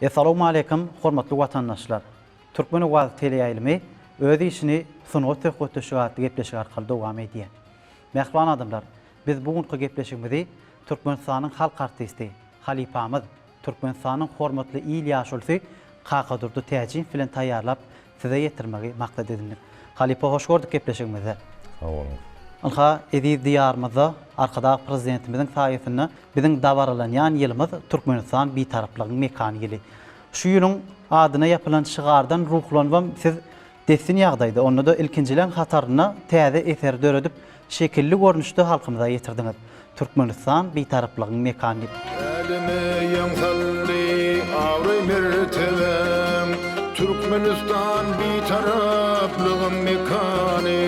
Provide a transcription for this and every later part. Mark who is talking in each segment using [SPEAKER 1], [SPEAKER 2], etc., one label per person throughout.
[SPEAKER 1] Essalawmaleýkim hormatly watandaşlar! Türkmen owazy teleýaýlymy öz işini Sungat söhbetdeşligi atly gepleşik arkaly dowam edýär. Mähriban adamlar, biz bu günki gepleşigimizi Türkmenistanyň halk artisti, halypamyz, Türkmenistanyň hormatly il ýaşulusy Kakadurdy Täjimow bilen taýýarlap size ýetirmegi maksat edindik. Halypa hoş gördük gepleşigimizde.
[SPEAKER 2] Sag boluň.
[SPEAKER 1] Ynha, eziz Diýarymyzda Arkadag Prezidentimiziň saýasynda biziň dabaralanýan ýylymyz Türkmenistan Bitaraplygyň mekany ýyly. Şu ýylyň adyna ýapylan şygardan ruhlanybam siz dessin ýagdaýda, onda-da ilkinjileň hatarynda täze eseri döredip, şekilli görnüşde halkymyza ýetirdiňiz. Türkmenistan Bitaraplygyň mekany diýip.
[SPEAKER 3] Äleme ýaň saldy abraý-mertebäm, Türkmenistan Bitaraplygyň mekany.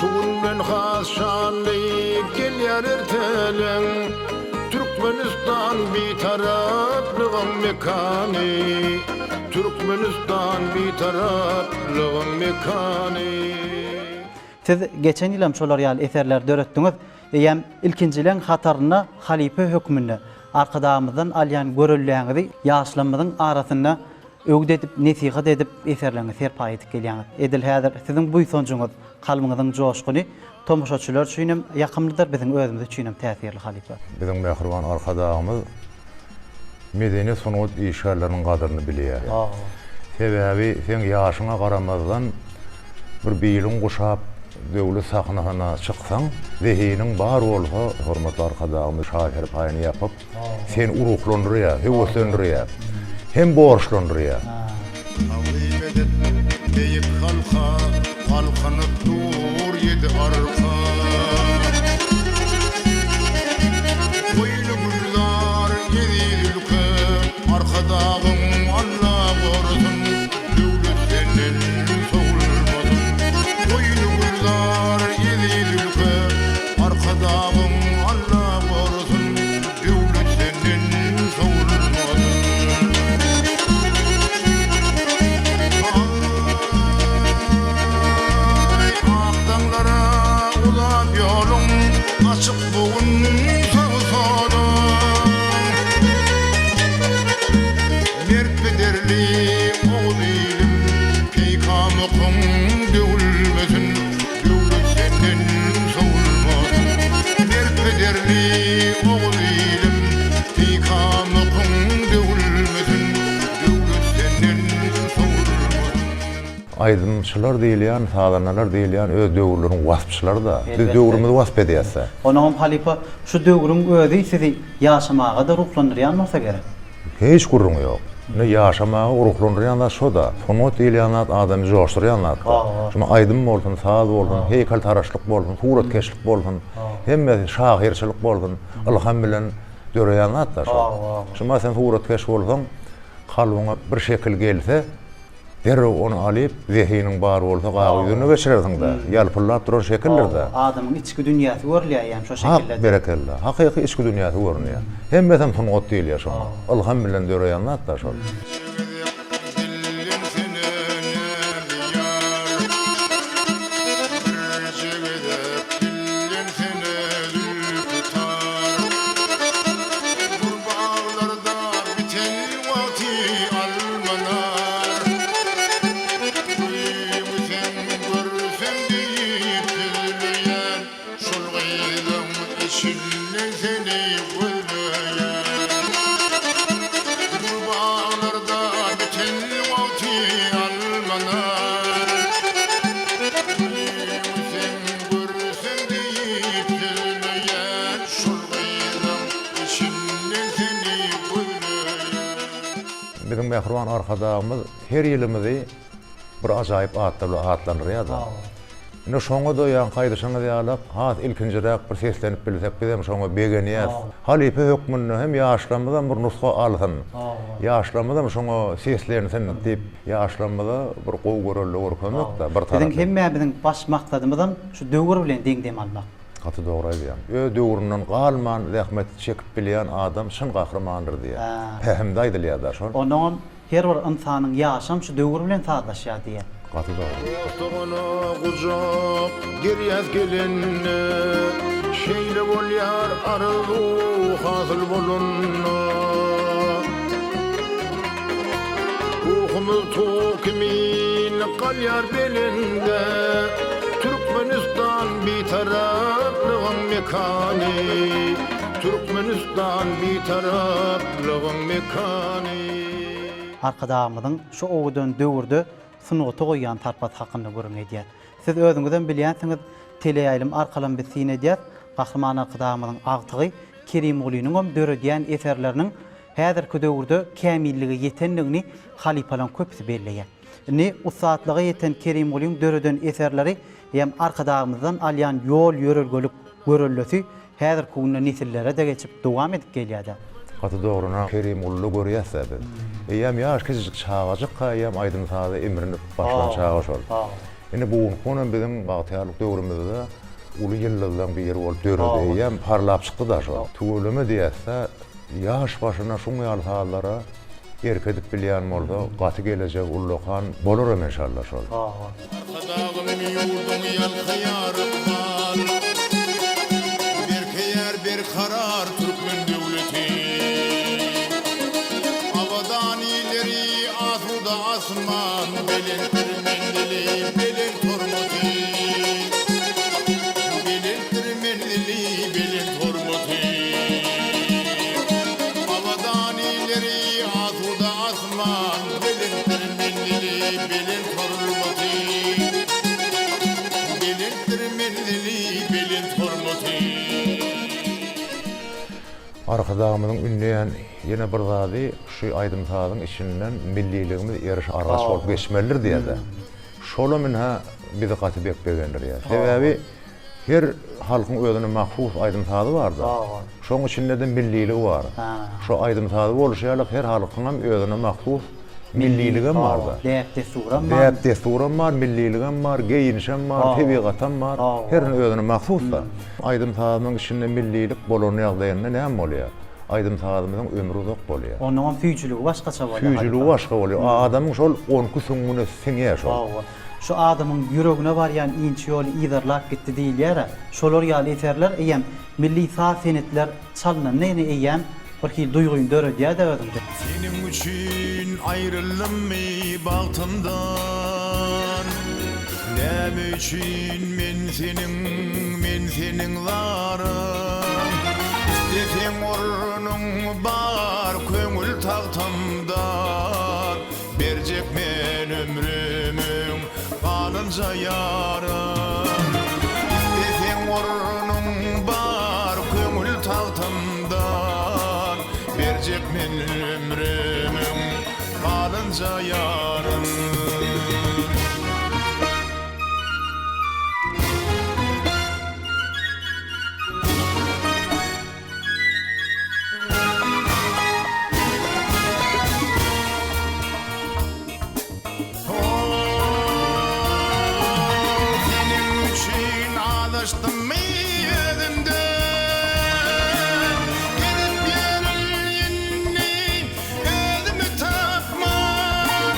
[SPEAKER 3] Şu günden has şanly gelýär erteleň, Türkmenistan Bitaraplygyň mekany, Türkmenistan Bitaraplygyň mekany.
[SPEAKER 1] Siz geçen ýylam şolar ýaly eserleri döretdiňiz. Eýýäm ilkinjileň hatarynda halypa hökmünde Arkadagymyzdan alýan görelläňizi ýaşlarymyzyň arasynda öwüt edip, nesihat edip eserleriňizi serpaý edip gelýäňiz. Edil häzir siziň buýsanjyňyz, kalbyňyzyň joşguny tomaşaçylar üçinem ýakymlydyr, biziň özümiz üçinem täsirli halypa.
[SPEAKER 2] Biziň mähriban Arkadagymyz medeniýet-sungat işgärleriniň gadyryny bilýär. Sebäbi seň ýaşyňa garamazdan bir biliň guşap döwlet sahnasyna çyksaň, zehiniň bar bolsa, hormatly Arkadagymyz şa serpaýyny ýapyp, seni ruhlandyrýar, höweslendirýär hem borçlandyrýar.
[SPEAKER 3] Tagzym edip beýik halka, Galkynyp dur ýedi arka. Goýny gülzar eziz ülke, Arkadagyň Alla gorasyn, Döwlet senden sowulmasyn. Goýny gülzar eziz ülke, Arkadagyň Alla gorasyn, Döwlet senden sowulmasyn. Aý, ak daňlara uzap ýoluň, Açyk bu gün sag-soluň. Mert pederli oguz ilim, Peýkam okuň döwülmesin. Döwlet senden sowulmasyn. Mert pederli oguz ilim, Peýkam okuň döwülmesin. Döwlet senden sowulmasyn.
[SPEAKER 2] Aýdymçylar diýilýän, sazandalar diýilýän öz döwürleriniň waspçylary-da. Biz döwrümizi wasp edýäs-dä.
[SPEAKER 1] Onuňam halypa, şu döwrüň özi sizi ýaşamaga-da ruhlandyrýan bolsa gerek.
[SPEAKER 2] Hiç gürrüň ýok. Indi ýaşamaga ruhlandyrýan zat şo-da. Sungat diýilýän zat adamy joşdurýan zat-da. Şunda aýdym bolsun, saz bolsun, heýkeltaraşlyk bolsun, suratkeşlik bolsun, hemmesi, şahyrçylyk bolsun, ylham bilen döreýän zat-da şol. Şunda sen suratkeş bolsaň, kalbyňa bir şekil gelse, Derrew ony alyp, zehiniň bar bolsa gagy ýüzüne geçirersiň-dä. Ýalpyldap duran şekildir-dä.
[SPEAKER 1] Adamyň içki dünýäsi görülýär ýa şo şekillerde.
[SPEAKER 2] Hak, berekella. Hakyky içki dünýäsi görünýär. Hemmesem sungat diýilýär şoňa. Ylham bilen döreýän zat-da şol.
[SPEAKER 3] Wagty almanar. Duýgy sen görsem diýip sözleýän, Şol gyzyň içinden seni gözleýän. Gül baglarda biten wagty almanar. Duýgy sen görsem diýip sözleýän, Şol gyzyň içinden seni
[SPEAKER 2] Biziň mähriban Arkadagymyz her ýylymyzy bir ajaýyp atlar bilen atlandyrýar-da. Ine şoňa-da ýaňky aýdyşyňyz ýalak, has ilkinjiräk bir seslenip bilsek bizem şoňa begenýäs. Halypa hökmünde hem ýaşlarymyzam bir nusga alsyn, ýaşlarymyzam şoňa seslensin diýip, ýaşlarymyza bir gowy görelde görkezmek-de bir tarapy.
[SPEAKER 1] Biziň hemmämiziň baş maksadymyzam şu döwür bilen deň dem almak.
[SPEAKER 2] Gaty dogry aýdýaň. Öz döwründen galman zähmet çekip bilýän adam çyn gahrymandyr diýýär. Pähimde aýdylýar-da şol.
[SPEAKER 1] Onnoňam her bir ynsanyň ýaşam şu döwür bilen sazlaşýar diýýär.
[SPEAKER 2] Gaty dogry.
[SPEAKER 3] Dost-dogana gujak gerýäs gelende. Şeýle. Şeýle bolýar arzuw hasyl bolanda. Ruhumyz tug kimin galýar belende, Türkmenistan Bitaraplygyň mekany, Türkmenistan Bitaraplygyň mekany.
[SPEAKER 1] Arkadagymyzyň şu owadan döwürde sungata goýýan sarpasy hakynda gürrüň edýär. Siz özüňizem bilýänsiňiz, teleýaýlym arkalam biz syn edýäs, Gahryman Arkadagymyzyň agtygy Kerimgulynyňam döredýän eserleriniň häzirki döwürde kämillige ýetendigini halypalaryň köpüsi belleýär. Indi ussatlyga ýeten Kerimgulyň döreden eserleri hem Arkadagymyzdan alýan ýol-ýörelgelik görellesi häzirki günde nesillere-de geçip dowam edip gelýär-dä.
[SPEAKER 2] Gaty dogryny Kerimgulyda görýäs-dä biz. Eýýäm ýaş kiçijik çagajykka eýýäm aýdym-saza imrinip başlan çaga şol. Indi bu günki günem biziň bagtyýarlyk döwrümizde uly ýyldyzlaryň biri bolup döredi. Eýýäm parlap çykdy-da şol. Tüweleme diýäs-dä, ýaş başyna şuň ýaly sazlara erk edip bilýän bolsa, gaty gelejegi ullakan bolaram enşalla şol.
[SPEAKER 3] Arkadagym ýurduň ýalkaýar ykbal. Berkeýär berkarar türkmen döwleti. Abadan illeri asuda asman Belentdir menzili belent hormaty. Belentdir menzili belent hormaty. Abadan illeri asuda asman Belentdir menzili belent hormaty. Belentdir menzili belent hormaty.
[SPEAKER 2] Arkadagymyzyň ündeýän ýene bir zady şu aýdym-sazyň içinden milliligimiz eriş-argaç bolup geçmelidir diýýär-de. Şolam ynha bizi gaty bek begendirýär. Sebäbi her halkyň özüne mahsus aýdym-sazy bar-da. Şoň içinde-de milliligi bar. Şo aýdym-sazy bolşy ýaly her halkyňam özüne mahsus milliligem bar-da.
[SPEAKER 1] Däp-dessuram bar.
[SPEAKER 2] Däp-dessuram bar, milliligem bar, geýinişem bar, tebigatam bar. Hersiniň özüne mahsus-da. Aýdym-sazymyň içinde millilik bolan ýagdaýynda näme bolýar? Aýdym-sazymyzyň ömri uzak bolýar.
[SPEAKER 1] Onuňam süýjüligi başgaça bolýar.
[SPEAKER 2] Süýjüligi başga bolýar. Adamyň şol onki süňňüne siňýär şol.
[SPEAKER 1] Hawa. Şu adamyň ýüregine barýan inçe ýoly yzarlap gitdi diýilýär-ä. Şolar ýaly eserler eýýäm milli saz senetler çalnanda ýene eýýäm bir hili duýgyny döredýär-de özüňde.
[SPEAKER 3] Seniň üçin aýryldymmy bagtymdan Näme üçin men seniň, men seniň zaryň Isleseň ornuň bar köňül tagtymda Berjek men ömrümiň galynja ýaryn Isleseň ornuň bar köňül tagtymda Berjek men ömrümiň galynja ýaryn. Seniň üçin azaşdymmy özümden Gezip ýörün indi özümi tapman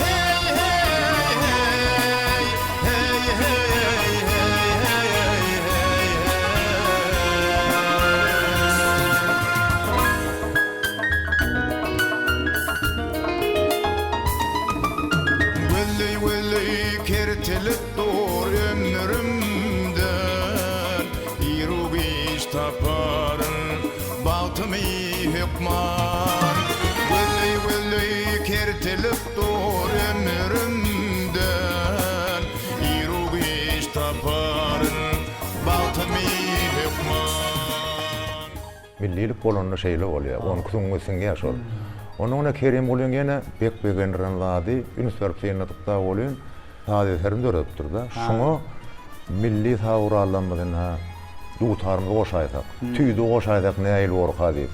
[SPEAKER 3] Heý heý heý heý heý heý heý heý Gözleý-gözleý kertilip dur ömrümden, Iru-giç taparyn bagtymy hökman. Gözleý-gözleý kertilip dur ömrümden, Iru-giç taparyn bagtymy hökman.
[SPEAKER 2] Millilik bolanda şeýle bolýar. Onki süňňüňe siňýär şol. Ondan ine Kerimgulyň ýene bek begendiren zady, üns berip synladyk-da welin, saz eserini döredipdir-de. Şoňa milli saz gurallarymyzy ynha, dutarymyzy goşaýsak, tüýdügi goşaýsak nähili borka diýip.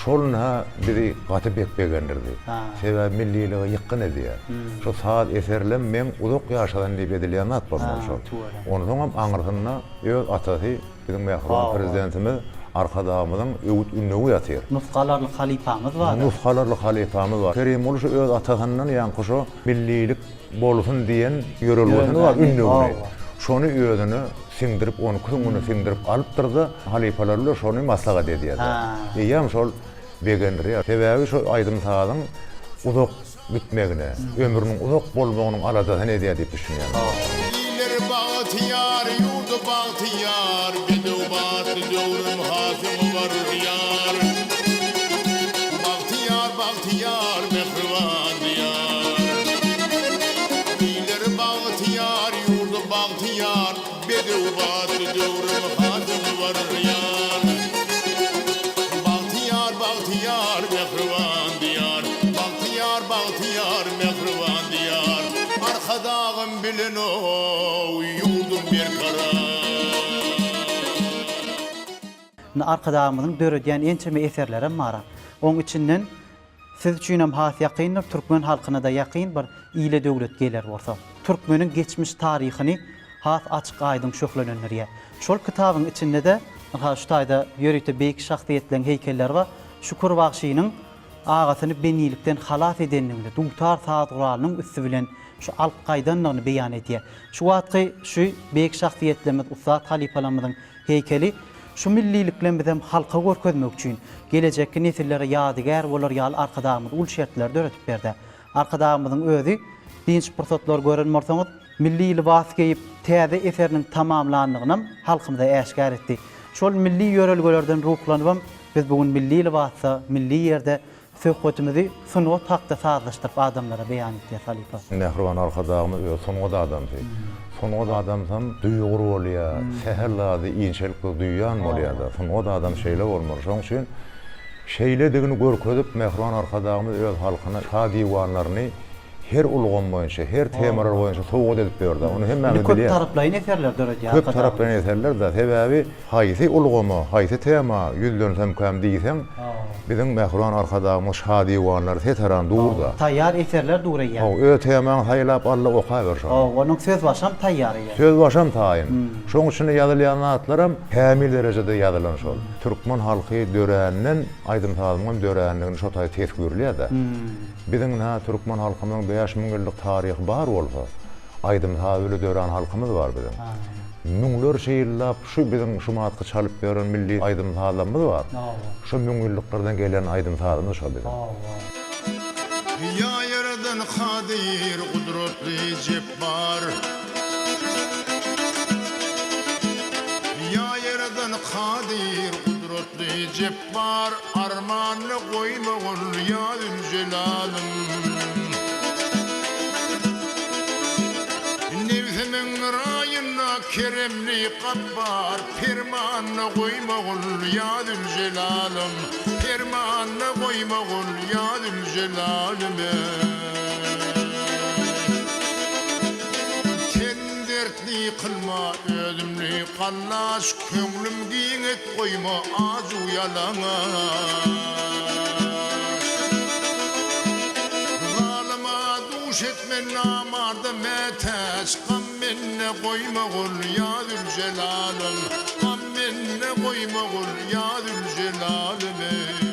[SPEAKER 2] Şol ynha bizi gaty bek begendirdi. Sebäbi millilige ýykgyn edýär. Şo saz eserlem meň uzak ýaşasyn diýip edilýän zat bolmaly şol. Onsoňam aňyrsynda öz atasy Biziň mähriban Prezidentimiz Arkadagymyzyň öwüt-ündewi ýatyr.
[SPEAKER 1] Nusga alarlyk halypamyz bar.
[SPEAKER 2] Nusga alarlyk halypamyz bar. Kerimguly şu öz atasyndan ýaňky şo millilik bolsun diýen ýörelgesini bar, ündewini. Şony özüne siňdirip, onki süňňüne siňdirip alypdyr-da, halypalar bilen şony maslahat edýär-de. Eýýäm şol begendirýär. Sebäbi şo aýdym-sazyň uzak gitmegine, ömrüniň uzak bolmagynyň aladasyny edýär diýip düşünýän.
[SPEAKER 3] Iller bagtyýar, ýurdy bagtyýar, Bedew batly döwrüm has öňe barýar. Bagtyýar, bagtyýar, mähriban Diýar. Iller bagtyýar, ýurdy bagtyýar, Bedew batly döwrüm has öňe barýar. Bagtyýar, bagtyýar, mähriban Diýar. Bagtyýar, bagtyýar, mähriban Diýar. Arkadagym bilen-ow, ýurdum berkarar.
[SPEAKER 1] Indi Arkadagymyzyň döredýän ençeme eserlerem bar-a. Oň içinden Siz üçinem has ýakyndyr, türkmen halkyna-da ýakyn bir ile döwlet geler bolsa. Türkmeniň geçmiş taryhyny has açyk-aýdyň şöhlelendirýär. Şol kitabyň içinde-de, ynha şu taýda ýörite beýik şahsyýetleň heýkelleri bar, Şükür bagşynyň agasyny bendilikden halas edendigini, dutar saz guralynyň üsti bilen şu alyp gaýdandygyny beýan edýär. Şu wagtky şu beýik şahsyýetlerimiz, ussat halypalarymyzyň heýkeli şu milliliklerimizem halka görkezmek üçin, gelejekki nesillere ýadygär bolar ýaly Arkadagymyz uly şertleri döredip berdi. Arkadagymyzyň özi dynç pursatlary gören bolsaňyz, milli lybas geýip, täze eseriniň tamamlandygynam halkymyza äşgär etdi. Şol milli ýörelgelerden ruhlanybam biz bu gün milli lybasda, milli ýerde Söhbetimizi sungat hakda sazlaşdyryp adamlara beýan etýäs halypa.
[SPEAKER 2] Mähriban Arkadagymyz özi sungat adamsy. Sungat adamsam duýgur bolýar, sähel zady inçelikli duýýan bolýar-da. Sungat adamy şeýle bolmaly. Şonuň üçin şeýledigini görkezip Mähriban Arkadagymyz öz halkyna şa diwanlaryny her ulgam boýunça, her temalar boýunça sowgat edip ýördi. Ony hemmämiz
[SPEAKER 1] bilýäris. Köp taraplaýyn eserler döredýär
[SPEAKER 2] Köp taraplaýyn eserler-de. Sebäbi haýsy ulgama, haýsy tema ýüzlensemkäm diýseň, biziň mähriban Arkadagymyz şa diwanlary seteran dur-da.
[SPEAKER 1] Taýýar eserler dur eýýäm.
[SPEAKER 2] Hawa, öz temaňy saýlap al-da okaber şony.
[SPEAKER 1] Hawa, onuň sözbaşam taýýar eýýäm.
[SPEAKER 2] Sözbaşam taýyn. Şoň içinde ýazylýan zatlaram kämil derejede ýazylan şol. Türkmen halky döränden aýdym-sazyň hem dörändigini şo taý teswirleýär-de. Biziň ynha türkmen halkymyzyň 5000 ýyllyk taryhy bar bolsa, aýdym-saz bile dörän halkymyz bar biziň. Müňlerçe ýyllap şu biziň şumatky çalyp ýören milli aýdym-sazlarymyz bar. Şo müňýyllyklardan gelen aýdym-sazymyz şo biziň.
[SPEAKER 3] Ýa Ýaradan Kadyr, Gudratly Jepbar. Ýa Ýaradan Kadyr, Gudratly Jepbar. Bar armanda goýmagyn ýa Züljelalym. Nebsimiň raýynda keremli Gapbar, Permanda goýmagyn ýa Züljelalym, Permanda goýmagyn ýa Züljelalym. Ten dertli kylma özümni gallaş, Köňlüm giň et goýma aju ýalaňaç. Zalyma duş etme namarda mätäç, Gam mende goýmagul ýa Züljelalym, Gam mende goýmagul ýa Züljelalym eý.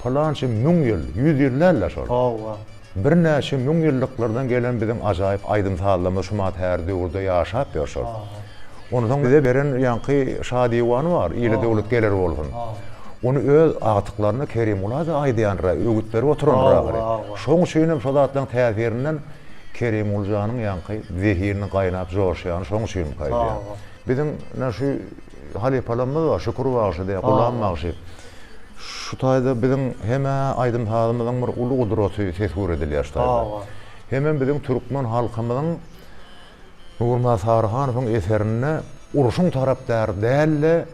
[SPEAKER 2] Pylança müň ýyl, ýüz ýyl däl-de şol.
[SPEAKER 1] Hawa.
[SPEAKER 2] Birnäçe müň ýyllyklardan gelen biziň ajaýyp aýdym-sazlarymyz şumat häzir döwürde ýaşap ýör şol. Onsoň bize beren ýaňky şa diwany bar, ile döwlet geler bolsun. Ony öz agtyklaryna Kerimgula-da aýdýandyr-a, öwüt berip oturandyr ahyry. Şoň üçinem şo zatlaryň täsirinden Kerimguljanyň ýaňky zehininiň gaýnap joşýany şoň üçinmika aýdýan. Biziň ine şu halypalarymyz bar, Şükür bagşy diýýär, Gulam bagşy. Şu taýda biziň hem-ä aýdym-sazymyzyň bir uly gudraty teswir edilýär şu taýda. Hemem biziň türkmen halkymyzyň Nurmyrat Saryhanowyň eserinde urşuň tarapdary däl-de,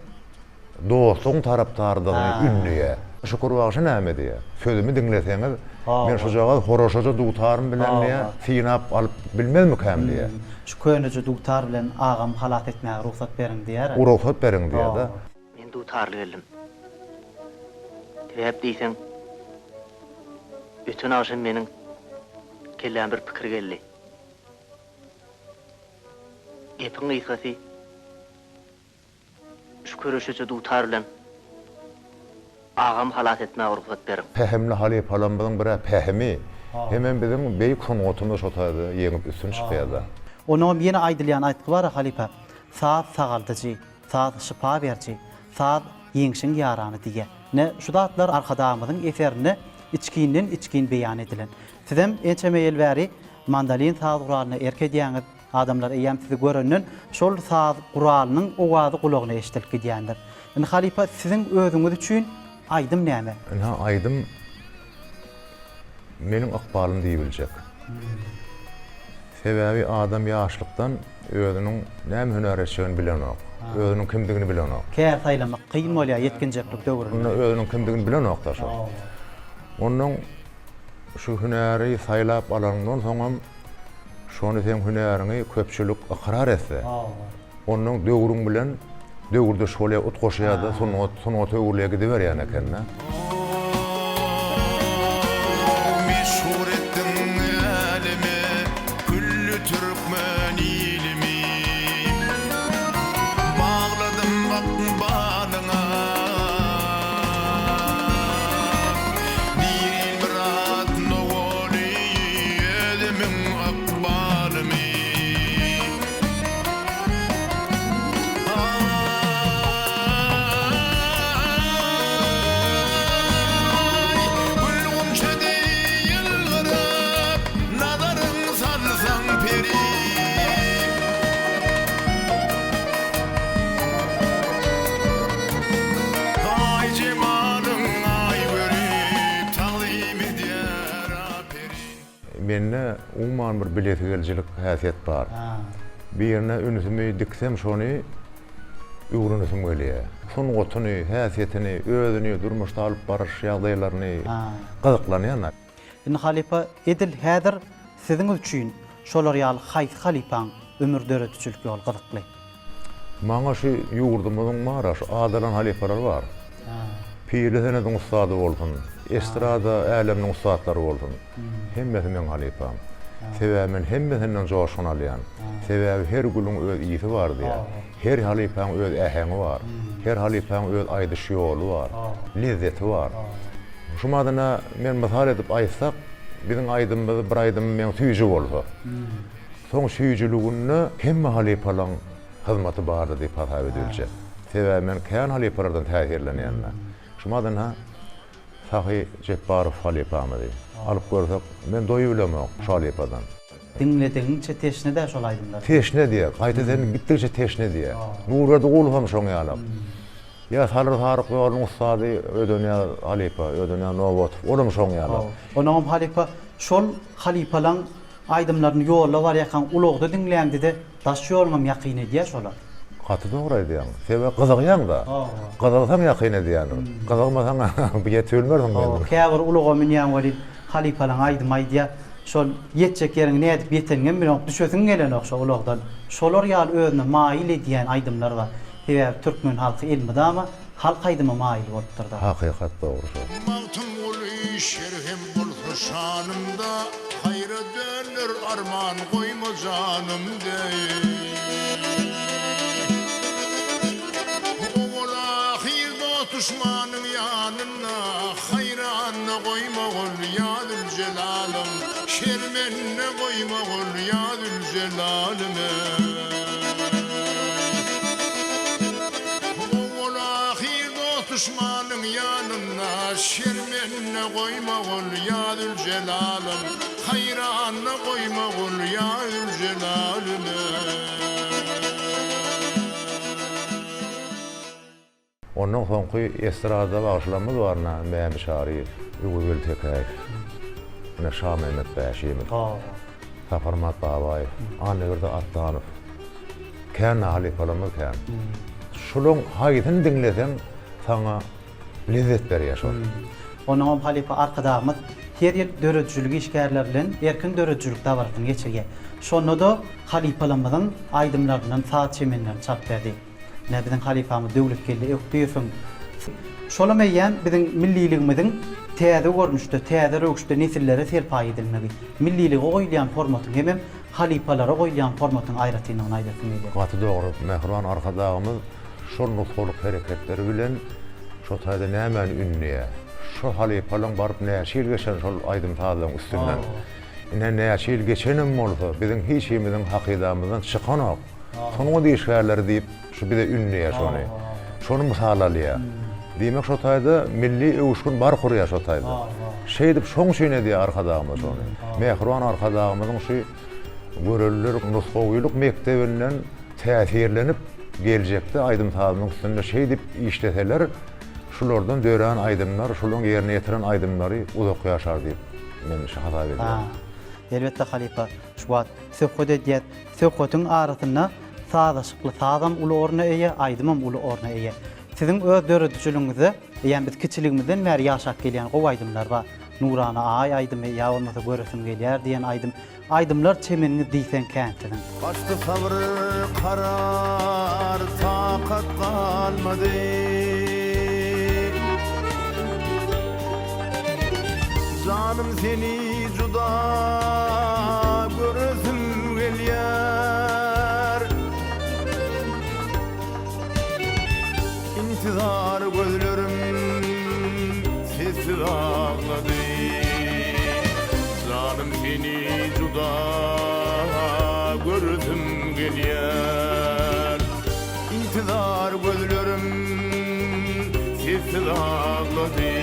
[SPEAKER 2] dostlugyň tarapdarydygyny ündeýär. Şükür bagşy näme diýýär? Sözümi diňleseňiz, men şujagaz horaşaja dutarym bilen diýýär, synap alyp bilmezmikäm diýýär.
[SPEAKER 1] Şu köneje dutar bilen agamy halas etmäge rugsat beriň diýýär.
[SPEAKER 2] Rugsat beriň diýýär-de.
[SPEAKER 4] Men dutarly geldim. Sebäp diýseň, öten agşam meniň kelläme bir pikir geldi. Gepiň gysgasy, şu köreşeje dutar bilen agamy halas etmäge rugsat beriň.
[SPEAKER 2] Pähimli halypalarymyzyň bir-ä pähimi, hemem biziň beýik sungatymyz şo taýda ýeňip üstün çykýar-da.
[SPEAKER 1] Onnoňam ýene aýdylýan aýtgy bar-a halypa, Saz sagaldyjy, saz şypa beriji, saz ýeňşiň ýarany diýýä. Ine, şu zatlar Arkadagymyzyň eserinde içginden-içgin beýan edilen. Sizem ençeme ýyl bäri mandolin saz guralyna erk edýäňiz. Adamlar eýýäm sizi görenden şol saz guralynyň owazy gulagyna eşidilip gidýändir. Indi halypa siziň özüňiz üçin aýdym näme?
[SPEAKER 2] Ynha aýdym meniň ykbalym diýibiljek. Sebäbi adam ýaşlykdan özüniň näme hünär etjegini bilenok. Özüniň kimdigini bilenok.
[SPEAKER 1] Kär saýlamak kyn bolýar ýetginjeklik döwründe.
[SPEAKER 2] Onda özüniň kimdigini bilenok-da şol. Onnoň şu hünäri saýlap alanyňdan soňam Şony seň hünäriňi köpçülik ykrar etse, onnoň döwrüň bilen döwürdeş bolýar, utgaşýar-da, sungat sungata öwrülýär gidiberýän eken-dä.
[SPEAKER 3] Meşhur etdiň äleme, külli türkmen ilimi. Bagladym ykbalyňa. Dirilmyrat Nowaly özümiň ykbalymy. Aý, gül-gunça deý ýylgyryp, nazaryň salsaň peri. Aý jemalyň aý görüp tagzym edýär aperin.
[SPEAKER 2] Mende umuman bir bilesigelijilik häsiýet bar. Birine ünsümi diksem şony öwrenesim gelýär. Sungatyny, häsiýetini, özüni durmuşda alyp baryş ýagdaýlaryny gyzyklanýan.
[SPEAKER 1] Indi halypa edil häzir siziň üçin şolar ýaly haýsy halypaň ömür döredijilik ýoly gyzykly?
[SPEAKER 2] Maňa şu ýurdumyzyň bar-a şu adalan halypalary bar. Pirli senediň ussady bolsun, estrada äleminiň ussatlary bolsun. Hemmesi meň halypam. Sebäbi men hemmesinden joşgun alýan. Sebäbi her gülüň öz ysy bar diýýär. Her halypaň öz äheňi bar. Her halypaň öz aýdyş ýoly bar. Lezzeti bar. Şu madyna men mysal edip aýtsak, biziň aýdymymyz bir aýdym meň süýji bolsa. Soň süýjüliginde hemme halypalaň hyzmaty bardy diýip hasap edibiljek. Sebäbi men kän halypalardan täsirlenýän-de. Şu madyna Sahy Jepbarow halypamyzy alyp görsek, men doýubilemok şu halypadan.
[SPEAKER 1] Diňledigiňçe teşne-dä şol aýdymlar.
[SPEAKER 2] Teşne diýýär. Gaýta seni gitdigiçe teşne diýýär. Nurberdi Gulow hem şoň ýalak. Ýa Salyr Saryk ýolunyň ussady Ödenýaz halypa, Ödenýaz Nobatow, olam şoň ýalak.
[SPEAKER 1] Onuňam halypa şol halypalaň aýdymlaryny ýolda barýarkaň ulagda diňläňde-de daş ýoluňam ýakyn edýär şolar.
[SPEAKER 2] Gaty dogry aýdýaň. Sebäbi gyzygýaň-da. Gyzygsaň ýakyn edýändir. Gyzygmasaň ýetibilmersiň menzile.
[SPEAKER 1] Käbir ulaga münýäň welin halypalaň aýdym aýdýar. Şol ýetjek ýeriňe nädip ýeteniňem bileňok, düşesiň gelenok şo ulagdan. Şolar ýaly özüne maýyl edýän aýdymlar bar. Sebäbi türkmen halky elmydama halk aýdyma maýyl bolupdyr-da.
[SPEAKER 2] Hakykat dogry şol.
[SPEAKER 3] Magtymguly şer hem bolsa şanymda, Haýra dönder arman goýma janym deý. Owal-ahyr dost-duşmanyň ýanynda, Haýranda goýmagul ýa Züljelalym, Şermende goýmagul ýa Züljelalym. Owal-ahyr dost-duşmanyň ýanynda, Şermende goýmagul ýa Züljelalym, Haýranda goýmagul ýa Züljelalym.
[SPEAKER 2] Ondan soňky estrada bagşylarymyz bar ine Mämi Çaryýew, Öwezgeldi Tekäýew, ine Şamehmet Bäşimow, Saparmyrat Babaýew, Annaberdi Atdanow. Kän halypalarymyz kän. Şolaň haýsyny diňleseň saňa lezzet berýär şol.
[SPEAKER 1] Onuňam halypa Arkadagymyz her ýyl döredijilik işgärleri bilen erkin döredijilik dabarasyny geçirýär. Şonda-da halypalarymyzyň aýdymlaryndan saz çemenlerini çalyp berdi. Ine, biziň halypamyz Döwletgeldi Ökdeýewiň şolam eýýäm biziň milliligimiziň täze görnüşde, täze röwüşde nesillere serpaý edilmegi, millilige goýulýan hormatyň hemem halypalara goýulýan hormatyň aýratynlygyny aýdasym gelýär.
[SPEAKER 2] Gaty dogry, mähriban Arkadagymyz şol nusgalyk hereketleri bilen şo taýda nämäni ündeýär? Şo halypalaň baryp näçe ýyl geçen şol aýdym-sazlaryň üstünden. Ine näçe ýyl geçenem bolsa, biziň hiç himiziň hakydamyzdan çykanok. Sungat işgärleri diýip şu bize ündeýär şony. Şony mysal alýar. Diýmek şo taýda milli öwüşgin bark urýar şo taýda. Şeýdip şoň üçin edýär Arkadagymyz şony. Mähriban Arkadagymyzyň şu göreliler nusgawylyk mekdebinden täsirlenip geljekde aýdym-sazynyň üstünde şeýdip işleseler şulardan dörän aýdymlar, şularyň ýerine ýetiren aýdymlary uzak ýaşar diýip men şu hasap edýän.
[SPEAKER 1] Elbetde halypa şu wagt söhbet edýäs. Söhbetiň arasynda sazlaşykly sazam uly orna eýe, aýdymam uly orna eýe. Siziň öz döredijiligiňizde eýýäm biz kiçiligimizden bäri ýaşap gelýän gowy aýdymlar bar. Nurana aý aýdymy ýa bolmasa Göresim gelýär diýen aýdym. Aýdymlar çemeniňiz diýseň kän siziň.
[SPEAKER 3] Gaçdy sabyr karar takat galmady. Janym seni juda göresim gelýär. Intizar gözlerim sessiz aglady. Janym seni juda göresim gelýär. Intizar gözlerim sessiz aglady.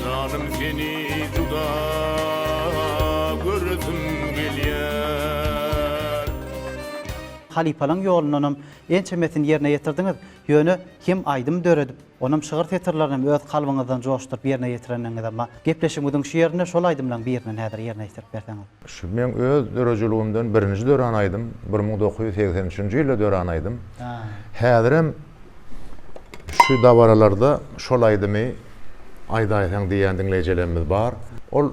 [SPEAKER 3] Janym seni juda göresim gelýär.
[SPEAKER 1] Halypalaň ýolundanam ençemesini ýerine ýetirdiňiz. Ýöne hem aýdym döredip, onam şygyr setirlerinem öz kalbyňyzdan joşduryp ýerine ýetirendigiňizem bar. Gepleşigimiziň şu ýerinde şol aýdymlaň birinden häzir ýerine ýetirip berseňiz.
[SPEAKER 2] Şu meň öz döredijiligimden birinji dörän aýdym, 1983 üçünji ýylda dörän aýdym. Häzirem şu dabaralarda şol aýdymy aýdaýsaň diýýän diňleýjilerimiz bar. Ol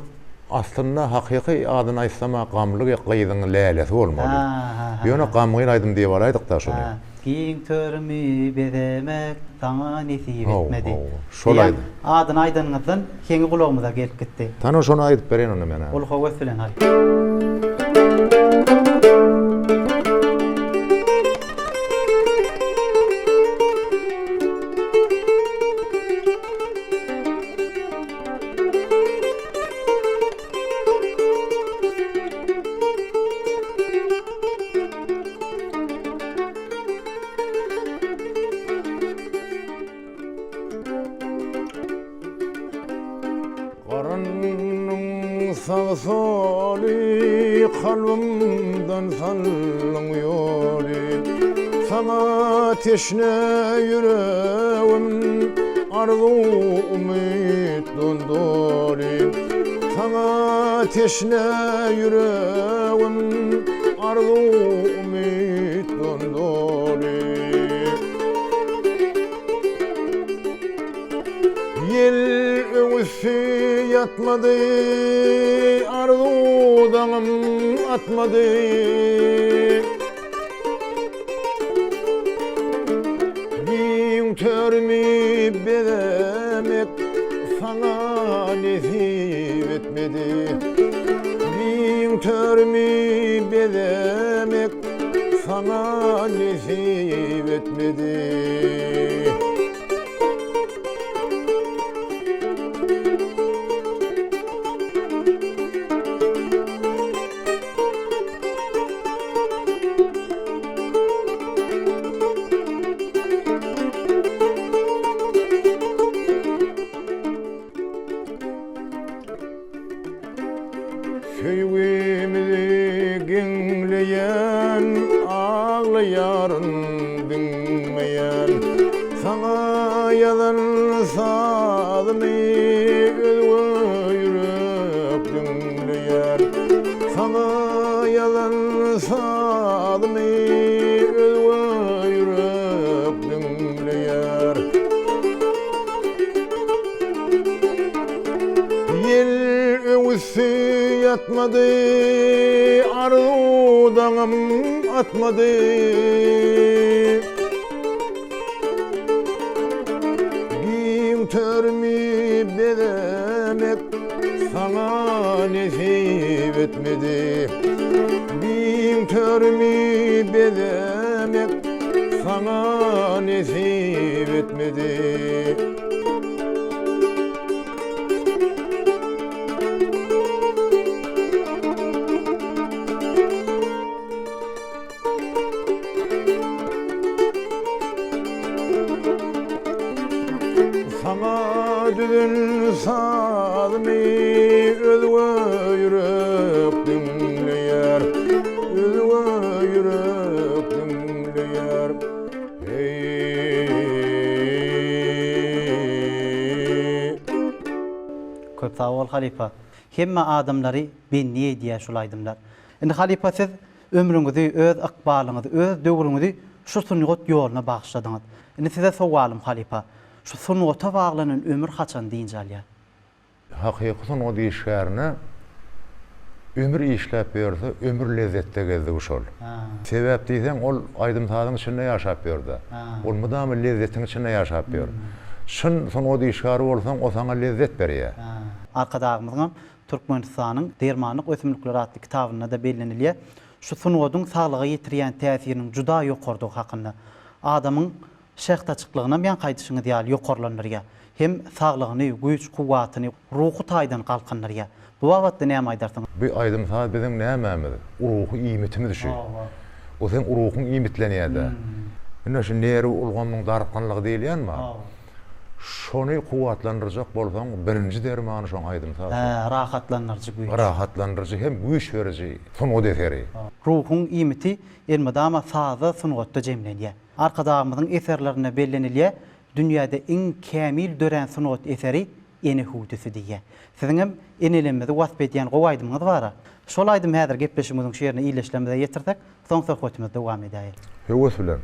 [SPEAKER 2] aslynda hakyky adyny aýtsam-a Gamly gyzyň lälesi bolmaly. Ýöne gamgyn aýdym diýip alaýdyk-da şony.
[SPEAKER 1] Giň törümi bezemek saňa nesip etmedi.
[SPEAKER 2] Şol
[SPEAKER 1] Diýen
[SPEAKER 2] aýdym.
[SPEAKER 1] adyny aýdanyňyzdan heňi gulagymyza gelip gitdi.
[SPEAKER 2] Tano şony aýdyp bereýin onda men-ä.
[SPEAKER 1] Uly höwes bilen aýt.
[SPEAKER 3] Garanyň sag-soly kalbymdan saldyň ýoly Saňa teşne ýüregim arzuw-umytdan doly Saňa teşne ýüregim arzuw-umytdan doly Ýel öwüsdi ýatmady, Arzuw daňym atmady. Giň törümi bezemek saňa nesip etmedi. Giň törümi bezemek saňa nesip etmedi. Söýgimizi geňleýän, aglaýaryn diňmeýän. Saňa ýazan sazymy özge ýürek diňleýär. Saňa ýazan sazymy özge ýürek diňleýär. Ýel öwüsdi ýatmady, arzuw daňym atmady. Giň törümi bezemek saňa nesip etmedi. Giň törümi bezemek saňa nesip etmedi. Saňa düzen sazymy özge ýürek diňleýär, özge ýürek diňleýär. Heý.
[SPEAKER 1] Köp sag bol halypa. Hemme adamlary bendi edýär şul aýdymlar. Indi halypa siz Ömrüňizi, öz ykbalyňyzy, öz döwrüňizi şu sungat ýoluna bagyşladyňyz. Indi size sowalym halypa, şu sungata baglanan ömür haçan dynç alýar?
[SPEAKER 2] Hakyky sungat işgärine ömür işläp ýörse, ömür lezzetde gezdigi şol. Sebäp diýseň, ol aýdym-sazyň içinde ýaşap ýör-dä. Ol mydama lezzetiň içinde ýaşap ýör. Çyn sungat işgäri bolsaň, o saňa lezzet berýär.
[SPEAKER 1] Arkadagymyzyňam Türkmenistanyň dermanlyk ösümlikleri atly kitabynda-da bellenilýär. Şu sungatyň saglyga ýetirýän täsiriniň juda ýokarydygy hakynda. Adamyň şähdaçyklygynam ýaňky aýdyşyňyz ýaly ýokarlandyrýar. Hem saglygyny, güýç-kuwwatyny ruhy taýdan galkyndyrýar. Bu babatda näme aýdarsyňyz?
[SPEAKER 2] Bu aýdym-saz biziň nämämiz? Ruhy iýmitimiz şu. O seň ruhuň iýmitlenýär-dä. Ine şu nerw ulgamynyň dartgynlygy diýilýän bar. Şony kuwwatlandyrjak bolsaň, birinji dermany şoň aýdym-saz.
[SPEAKER 1] Hä, rahatlandyryjy güýç.
[SPEAKER 2] Rahatlandyryjy hem güýç beriji sungat eseri.
[SPEAKER 1] Ruhuň iýmiti elmydama sazda, sungatda jemlenýär. Arkadagymyzyň eserlerinde bellenilýär, dünýäde iň kämil dörän sungat eseri Ene hüwdüsi diýýär. Siziňem enelemmizi wasp edýän gowy aýdymyňyz bar-a. Şol aýdymy häzir gepleşigimiziň şu ýerine ildeşlerimize ýetirsek, soň söhbetimizi dowam edäýeli.
[SPEAKER 2] Höwes bilen.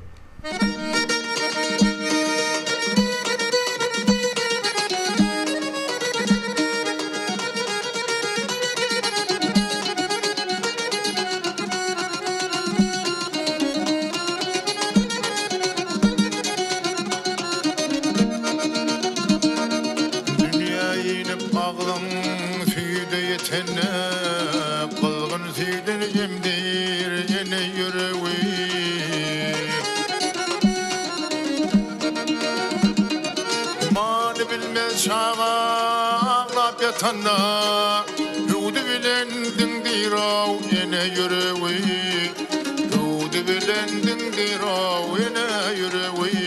[SPEAKER 3] Dünýä inip agzyň süýde ýetende, Gyzgyn süýdün emdir ene ýüregi. Many bilmez çaga aglap ýatanda, Hüwdi bilen diňdir-ow ene ýüregi. Hüwdi bilen diňdir-ow ene ýüregi.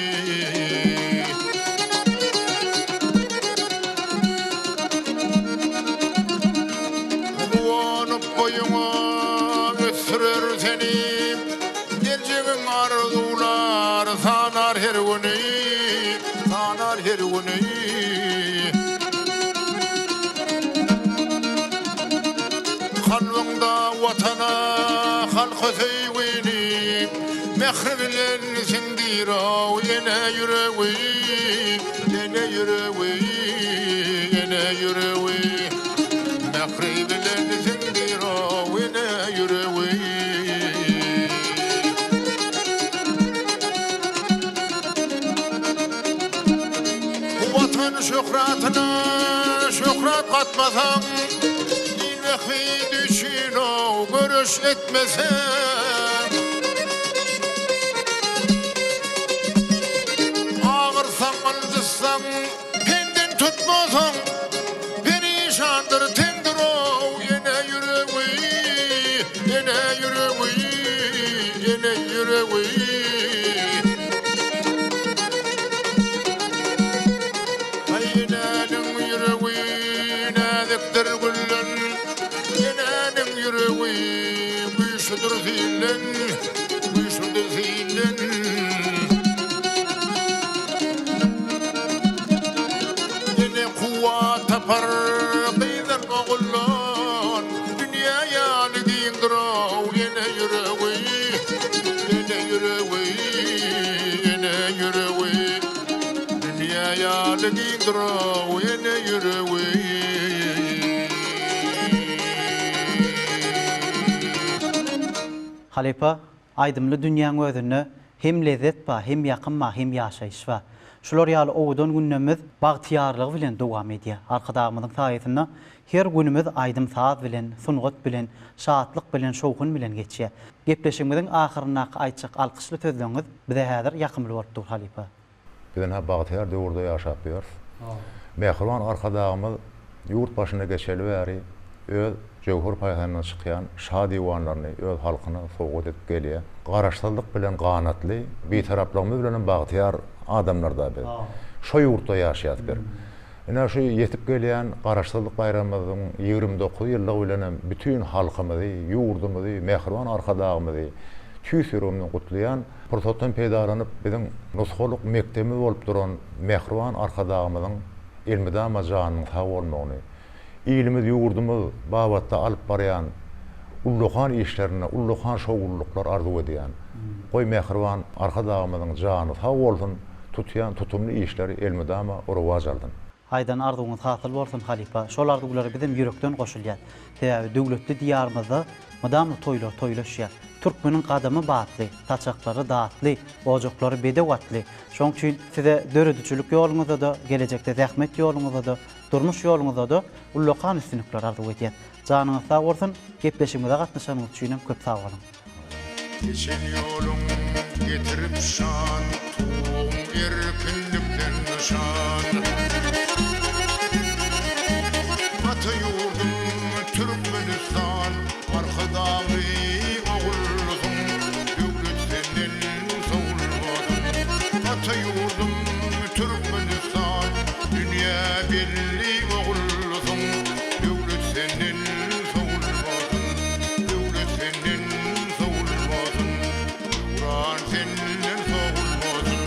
[SPEAKER 3] Guwanyp boýuňa ösdürer seni, Geljegiň arzuwlar sanar her güni, Sanar her güni. Kalbyňda Watana, halka söýgini, Mähri bilen siňdir-ow ene ýüregi, Ene ýüregi, ene ýüregi. Mähri bilen siňdir-ow ene ýüregi. Watan şöhratyna şöhrat gatmasaň, Il bähbidi üçin-ow göreş etmeseň. Agyrsaň, ynjytsaň, penden tutmasaň, Perişandyr tendir-ow ene ýüregi, Ene ýüregi, ene ýüregi. Aý enäniň ýüregi näzikdir gülden, Enäniň ýüregi güýçlüdir silden, Güýçlüdir silden. Ene kuwwat tapar gyzdan oguldan, Dünýä ýaly giňdir-ow ene ýüregi, Ene ýüregi, ene ýüregi. Dünýä ýaly giňdir-ow ene ýüregi.
[SPEAKER 1] Halypa, aýdymly dünýäň özünde hem lezzet bar, hem ýakym bar, hem ýaşaýyş bar. Şular ýaly owadan günlerimiz bagtyýarlygy bilen dowam edýär. Arkadagymyzyň saýasynda her günümiz aýdym-saz bilen, sungat bilen, şatlyk bilen, şowhun bilen geçýär. Gepleşigimiziň ahyryndaky aýtjak alkyşly sözleriňiz bize häzir ýakymly bolup dur, halypa.
[SPEAKER 2] Biz ynha bagtyýar döwürde ýaşap ýörüs. Mähriban Arkadagymyz ýurt başyna geçeli bäri öz jöwher paýhasyndan çykýan şa diwanlaryny öz halkyna sowgat edip gelýär. Garaşsyzlyk bilen ganatly, Bitaraplygymyz bilenem bagtyýar adamlar-da biz. Şo ýurtda ýaşaýas bir. Ine şu ýetip gelýän Garaşsyzlyk baýramymyzyň 29 ýyllygy bilenem bütin halkymyzy, ýurdumyzy, mähriban Arkadagymyzy tüýs ýüregimden gutlaýan. Pursatdan peýdalanyp, biziň nusgalyk mekdebimiz bolup duran mähriban Arkadagymyzyň elmydama janynyň sag bolmagyny, ilimiz, ýurdumyz babatda alyp barýan ullakan işlerinde ullakan şowlulyklar arzuw edýän. Goý, mähriban Arkadagymyzyň jany sag bolsun, tutýan tutumly işleri elmydama rowaç alsyn.
[SPEAKER 1] Aýdan arzuwyňyz hasyl bolsun halypa. Şol arzuwlara bizem ýürekden goşulýas. Sebäbi döwletli Diýarymyzda mydama toýlar toýlaşýar. Türkmeniň gadamy batly, saçaklary datly, ojaklary bedew atly. Şonuň üçin size döredijilik ýoluňyzda-da, gelejekde zähmet ýoluňyzda-da, durmuş ýoluňyzda-da ullakan üstünlikler arzuw edýäs. Janyňyz sag bolsun, gepleşigimize gatnaşanyňyz üçinem köp sag boluň.
[SPEAKER 3] Geçen ýoluň getirip şan, Tuguň erkinlikden nyşan. Ata ýurdum Türkmenistan, Arkadagly ogulsyň, Döwlet senden sowulmasyn. Ata ýurdum Türkmenistan, Dünýä belli ogulsyň, Döwlet senden sowulmasyn. Döwlet senden sowulmasyn, Döwran senden sowulmasyn.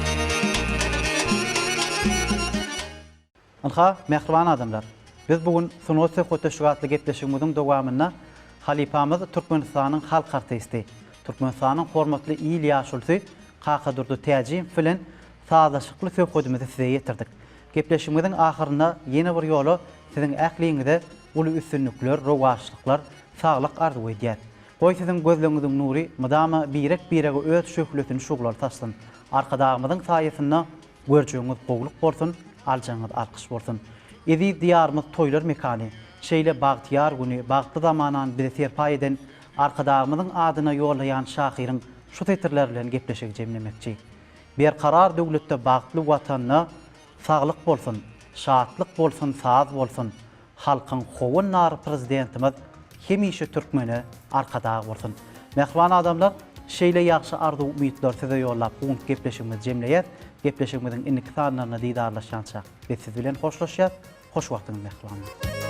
[SPEAKER 1] Ynha, mähriban adamlar, biz bu gün Sungat söhbetdeşligi atly gepleşigimiziň dowamynda halypamyz Türkmenistanyň halk artisti, Türkmenistanyň hormatly il ýaşulusy Kakadurdy Täjimow bilen sazlaşykly söhbedimizi size ýetirdik. Gepleşigimiziň ahyrynda ýene bir ýola siziň ähliňize uly üstünlikler, rowaçlyklar, saglyk arzuw edýäs. Goý siziň gözleňiziň nury mydama birek-birege öz şöhlesini şuglaly saçsyn. Arkadagymyzyň saýasynda görjegiňiz gowluk bolsun, aljagyňyz alkyş bolsun. Eziz Diýarymyz toýlar mekany, şeýle bagtyýar güni, bagtly zamanany bize serpaý eden Arkadagymyzyň adyna ýollaýan şahyryň şu setirleri bilen gepleşigi jemlemekçi. Berkarar döwletde bagtly Watanda saglyk bolsun, şatlyk bolsun, saz bolsun, Halkyň howandary Prezidentimiz hemişe türkmene Arkadag bolsun! Mähriban adamlar, şeýle ýagşy arzuw-umytlary size ýollap bu günki gepleşigimizi jemleýäs. Gepleşigimiziň indiki sanlarynda didarlaşýançak biz siz bilen hoşlaşýas. Hoş wagtyňyz mähribanlar!